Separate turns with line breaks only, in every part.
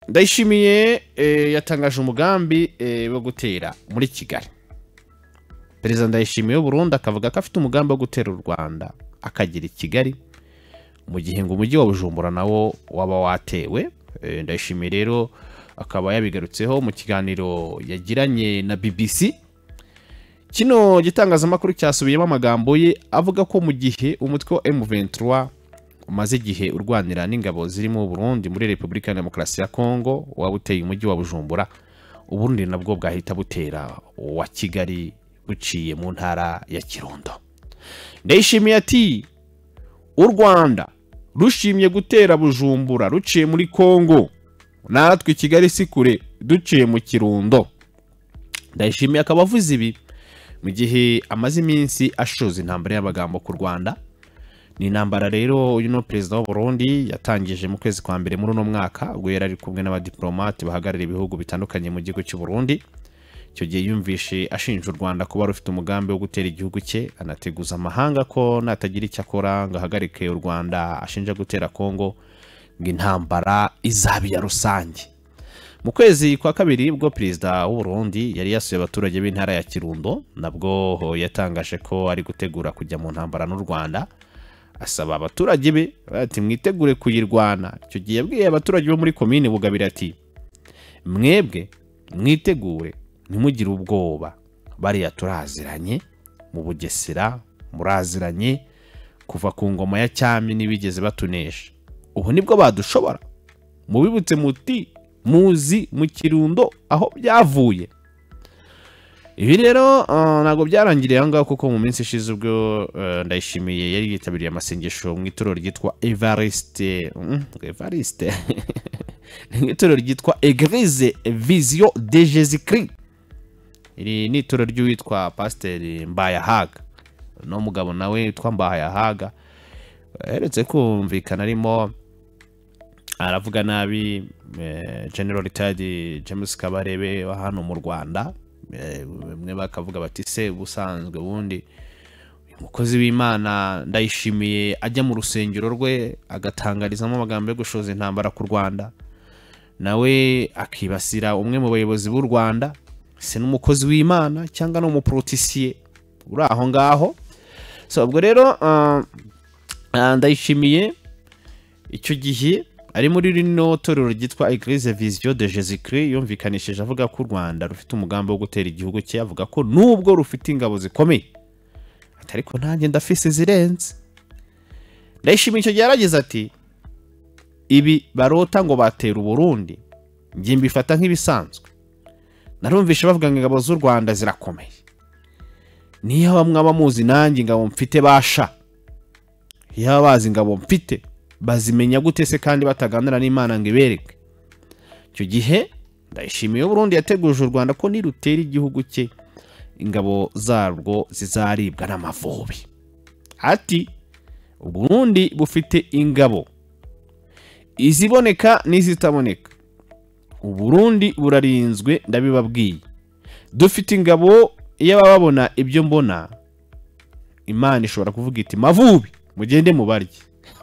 Ndayishimiye yatangaje umugambi wo gutera muri Kigali. Perezida Ndayishimiye w'u Burundi akavuga ko afite umugambi wo gutera u Rwanda akagera i Kigali, mu gihe ngo umujyi wa Bujumbura nawo waba watewe. Ndayishimiye rero akaba yabigarutseho mu kiganiro yagiranye na BBC. Kino gitangazamakuru cyasubiyemo amagambo ye avuga ko mu gihe umutwe wa M23 umaze igihe urwanira n'ingabo zirimo Burundi muri Repubulika ya Demokarasi ya Kongo waba uteye umujyi wa Bujumbura, Uburundi nabwo bwahita butera wa Kigali buciye mu ntara ya Kirundo. Ndayishimiye ati u Rwanda rushimye gutera Bujumbura ruciye muri Kongo, natwe Kigali si kure duciye mu Kirundo. Ndayishimiye akaba avuze ibi mu gihe amaze iminsi ashoza intambara y'amagambo ku Rwanda. Ni intambara rero uyu no perezida w'u Burundi yatangije mu kwezi kwa mbere muri uno mwaka, ubwo yari ari kumwe n'abadiplomate bahagarariye ibihugu bitandukanye mu gihugu cy'u Burundi. Icyo gihe yumvishe ashinja u Rwanda kuba rufite umugambi wo gutera igihugu cye, anateguza amahanga ko natagira icyo akora ngo ahagarike u Rwanda ashinja gutera Kongo, ngo intambara izaba iya rusange. Mu kwezi kwa kabiri ubwo perezida w'u Burundi yari yasuye abaturage b'intara ya Kirundo, nabwo yatangaje ko ari gutegura kujya mu ntambara n'u Rwanda, asaba abaturage be ati mwitegure kuyirwana. Icyo gihe yabwiye abaturage bo muri komine Bugabira ati mwebwe mwitegure ntimugire ubwoba, bariya turaziranye mu Bugesera, muraziranye kuva ku ngoma ya cyami ntibigeze batunesha, ubu nibwo badushobora, mubibutse muti muzi mu Kirundo aho byavuye. Ibi rero ntabwo byarangiriye aho ngaho, kuko mu minsi ishize ubwo Ndayishimiye yari yitabiriye amasengesho mu itorero ryitwa Evariste mu itorero ryitwa Eglise Vision de Jésus Christ. Iri ni itorero ry'uwitwa Pasiteri Mbayahaga. No mugabo nawe witwa Mbayahaga aherutse kumvikana arimo aravuga nabi General Retired James Kabarebe wa hano mu Rwanda. Bamwe bakavuga bati se ubusanzwe bundi umukozi w'Imana Ndayishimiye ajya mu rusengero rwe agatangarizamo amagambo yo gushoza intambara ku Rwanda, nawe akibasira umwe mu bayobozi b'u Rwanda, se n'umukozi w'Imana cyangwa no umuprotisiye uri aho ngaho. So ubwo rero Ndayishimiye icyo gihe ari muri rino torero ryitwa Eglise Vision de Jésus Christ yumvikanishije avuga ko u Rwanda rufite umugambi wo gutera igihugu cye, avuga ko nubwo rufite ingabo zikomeye ariko nanjye ndafise zirenze. Ndayishimiye icyo gihe yaragize ati ibi barota ngo batera Burundi njye mbifata nk'ibisanzwe, narumvishe bavuga ngo ingabo z'u Rwanda zirakomeye, niyo mwaba muzi nanjye ingabo mfite basha, iyo bazi ingabo mfite bazimenya gute se kandi bataganira n'Imana ngo ibereke. Icyo gihe Ndayishimiye Burundi yateguje u Rwanda ko nirutera igihugu cye ingabo zarwo zizaribwa n'amavubi. Ati Burundi bufite ingabo iziboneka n'izitaboneka, Uburundi burarinzwe ndabibabwiye, dufite ingabo iyo bababona ibyo mbona Imana ishobora kuvuga iti mavubi mugende mubarye,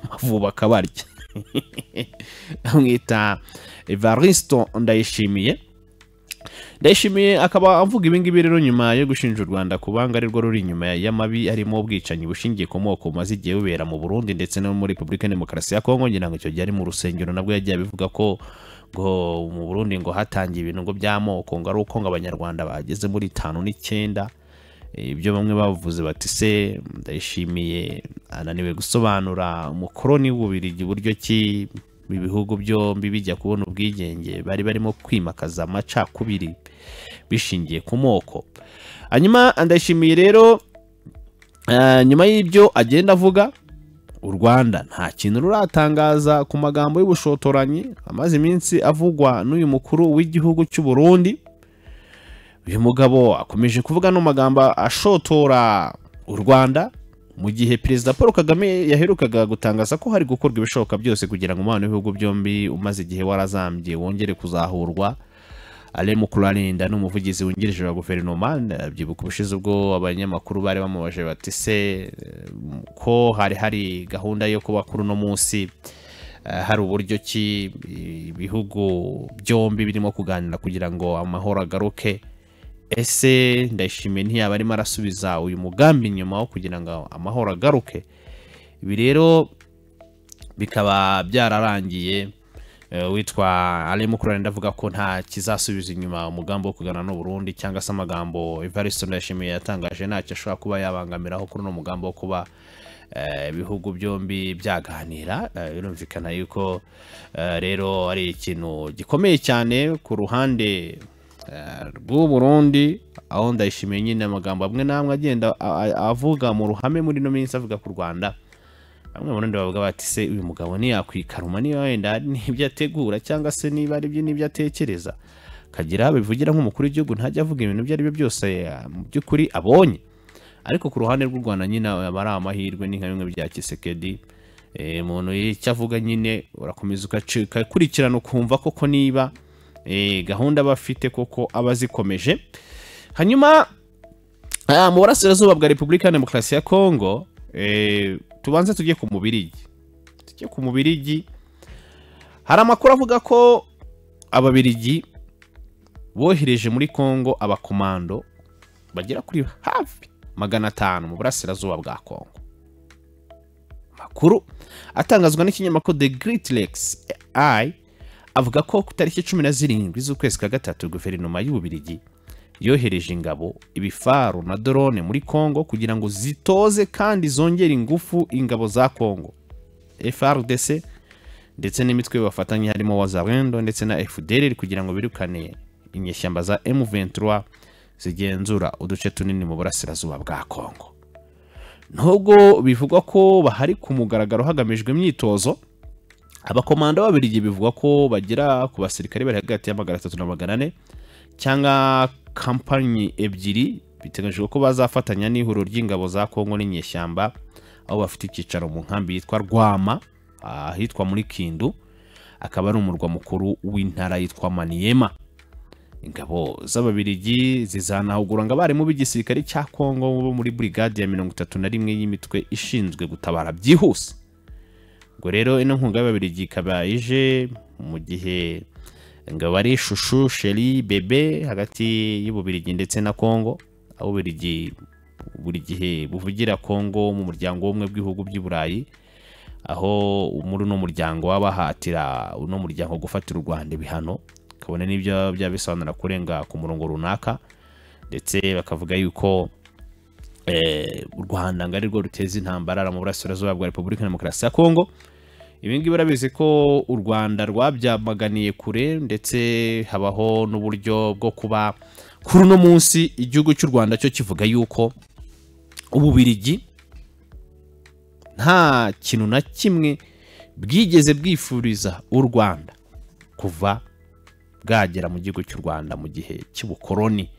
amavubi akabarya. Amwita Evaristo Ndayishimiye. Ndayishimiye akaba avuga ibi ngibi rero nyuma yo gushinja u Rwanda kubanga arirwo ruri inyuma y'amabi arimo ubwicanyi bushingiye ku moko maze igihe bubera mu Burundi ndetse no muri Repubulika ya Demokarasi ya Kongo. Ngira ngo icyo gihe ari mu rusengero nabwo yagiye abivuga ko ngo mu Burundi ngo hatangiye ibintu ngo by'amoko, ngo ari uko ngo abanyarwanda bageze muri 59. Ibyo bamwe bavuze bati se Ndayishimiye ananiwe gusobanura umukoroni w'Ububiligi buryo ki ibihugu byombi bijya kubona ubwigenge bari barimo kwimakaza amacakubiri bishingiye ku moko. Hanyuma Ndayishimiye rero nyuma y'ibyo agenda avuga, u Rwanda nta kintu ruratangaza ku magambo y'ubushotoranyi amaze iminsi avugwa n'uyu mukuru w'igihugu cy'u Burundi. Uyu mugabo akomeje kuvuga no magambo ashotora u Rwanda mu gihe Perezida Paul Kagame yaherukaga gutangaza ko hari gukorwa ibishoboka byose kugira ngo umubano w'ibihugu byombi umaze igihe warazambye wongere kuzahurwa. Alain Mukurarinda n'umuvugizi wungirije wa guverinoma, byibuka ubushize ubwo abanyamakuru bari bamubaje bati se ko hari gahunda yo kuba kuri uno munsi hari uburyo ki ibihugu byombi birimo kuganira kugira ngo amahoro agaruke. Ese Ndayishimiye ntiyaba arimo arasubiza uyu mugambi nyuma wo kugira ngo amahoro agaruke? Ibi rero bikaba byararangiye witwa Alain Mukurarinda avuga ko nta kizasubiza inyuma umugambi wo kuganira n'u Burundi, cyangwa se amagambo Evariste Ndayishimiye yatangaje ntacyo ashobora kuba yabangamiraho kuri uno mugambi wo kuba ibihugu byombi byaganira. Birumvikana yuko rero ari ikintu gikomeye cyane ku ruhande rw'u Burundi, aho Ndayishimiye nyine amagambo amwe n'amwe agenda avuga mu ruhame muri no minsi avuga ku Rwanda. Bamwe mu Burundi bavuga bati se uyu mugabo ntiyakwikaruma niba wenda n'ibyo ategura cyangwa se niba ari byo n'ibyo atekereza, kagira bivugira nk'umukuru w'igihugu ntajya avuga ibintu ibyo ari byo byose mu by'ukuri abonye. Ariko ku ruhande rw'u Rwanda nyine aba ari amahirwe, ni nka bimwe bya Tshisekedi, umuntu icyo avuga nyine urakomeza ugakurikirana ukumva koko niba gahunda bafite koko aba zikomeje. Hanyuma mu burasirazuba bwa Repubulika ya Demokarasi ya Kongo, tubanze tujye ku Mubirigi. Tujye ku Mubirigi, hari amakuru avuga ko Ababirigi bohereje muri Kongo abakomando bagera kuri hafi 500 mu burasirazuba bwa Kongo. Makuru atangazwa n'ikinyamakuru The Great Lakes Eye avuga ko ku tariki 17 z'ukwezi kwa gatatu guverinoma y'Ububirigi yohereje ingabo, ibifaru na drone muri Kongo kugira ngo zitoze kandi zongere ingufu ingabo za Kongo FARDC ndetse n'imitwe bafatanye harimo Wazalendo ndetse na FDLR kugira ngo birukane inyeshyamba za M23 zigenzura uduce tunini mu burasirazuba bwa Kongo. Nubwo bivugwa ko bahari ku mugaragaro hagamijwe imyitozo, abakomando b'Ababiligi bivugwa ko bagera ku basirikare bari hagati ya 300 na 400 cyangwa kampanyi ebyiri, biteganyijwe ko bazafatanya n'ihuriro ry'ingabo za Kongo n'inyeshyamba aho bafite icyicaro mu nkambi yitwa Rwama ahitwa muri Kindu, akaba ari umurwa mukuru w'intara yitwa Maniema. Ingabo z'Ababiligi zizanahugura ngo abarimu b'igisirikare cya Kongo bo muri brigade ya 31 y'imitwe ishinzwe gutabara byihuse. Ubwo rero ino nkunga y'Ababiligi ikaba ije mu gihe ingabo ari shushu sheri bebe hagati y'Ububirigi ndetse na Kongo, aho Ububirigi buri gihe buvugira Kongo mu muryango w'ubumwe bw'ibihugu by'i Burayi, aho muri uno muryango wabahatira uno muryango gufatira u Rwanda ibihano kabone n'ibyo byabisobanura kurenga ku murongo runaka, ndetse bakavuga yuko u Rwanda ngo ari rwo ruteza intambara mu burasirazuba bwa Repubulika Demokarasi ya Kongo. Ibi ngibi barabizi ko u Rwanda rwabyamaganiye kure, ndetse habaho n'uburyo bwo kuba kuri uno munsi igihugu cy'u Rwanda cyo kivuga yuko Ububirigi nta kintu na kimwe bwigeze bwifuriza u Rwanda kuva bwagera mu gihugu cy'u Rwanda mu gihe cy'ubukoroni.